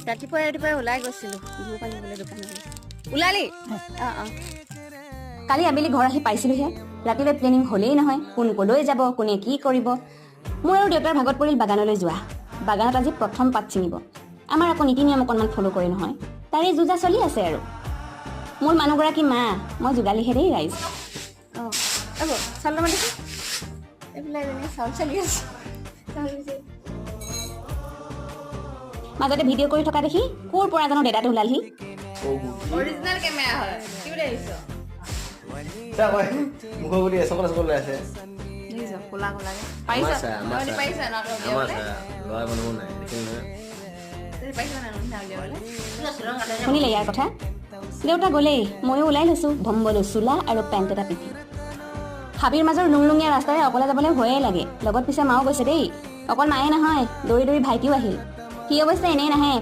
ৰাতিপুৱাই ৰাতিপুৱাই ওলাই গৈছিলোঁ ধূপ আনিবলৈ দোকানলৈ। ওলালি? অঁ। কালি আবেলি ঘৰ আহি পাইছিলোহে, ৰাতিলৈ প্লেনিং হ'লেই নহয়, কোন ক'লৈ যাব, কোনে কি কৰিব। মোৰ আৰু দেউতাৰ ভাগত পৰিল বাগানলৈ যোৱা। বাগানত আজি প্ৰথম পাত ছিঙিব। আমাৰ আকৌ নীতি নিয়ম অকণমান ফ'ল' কৰে নহয়, তাৰে যুঁজা চলি আছে। আৰু মোৰ মানুহগৰাকী মা, মই যোগালীহে দেই ৰাইজ। অঁ, হ'ব। চাউল অলপমান দেখি। এইফালে এজনী চাউল চালি আছে, চাউল দিছে। মাজতে ভিডিঅ' কৰি থকা দেখি ক'ৰ পৰা জানো দাদাটো ওলালহি। অৰিজিনেল কেমেৰা হয়, কি বুলি আহিছ? মুখৰ গুটি এচকল এচকল লৈ আছে। দেখিছ, ক'লা ক'লাকে পাৰিছ? আমাৰ চাই, আমাৰ তহঁতি চাই। পাৰিছ ন আমাৰ উলিয়াবলৈ? চাই, ল'ৰা মানুহো নাই, দেখিলি নহয়। তহঁতি পাৰিছ নাই নিচিনা উলিয়াবলৈ? শুনিলে ইয়াৰ কথা? দেউতা গ'লেই, ময়ো ওলাই লৈছোঁ ভম্বলো চোলা আৰু পেণ্ট এটা পিন্ধি। হাবিৰ মাজৰ লুংলুঙীয়া ৰাস্তাৰে অকলে যাবলৈ ভয়ে লাগে। লগত পিছে মাও গৈছে দেই। অকল মায়ে নহয়, দৌৰি দৌৰি ভাইটিও আহিল। সি অৱশ্যে এনেই নাহে।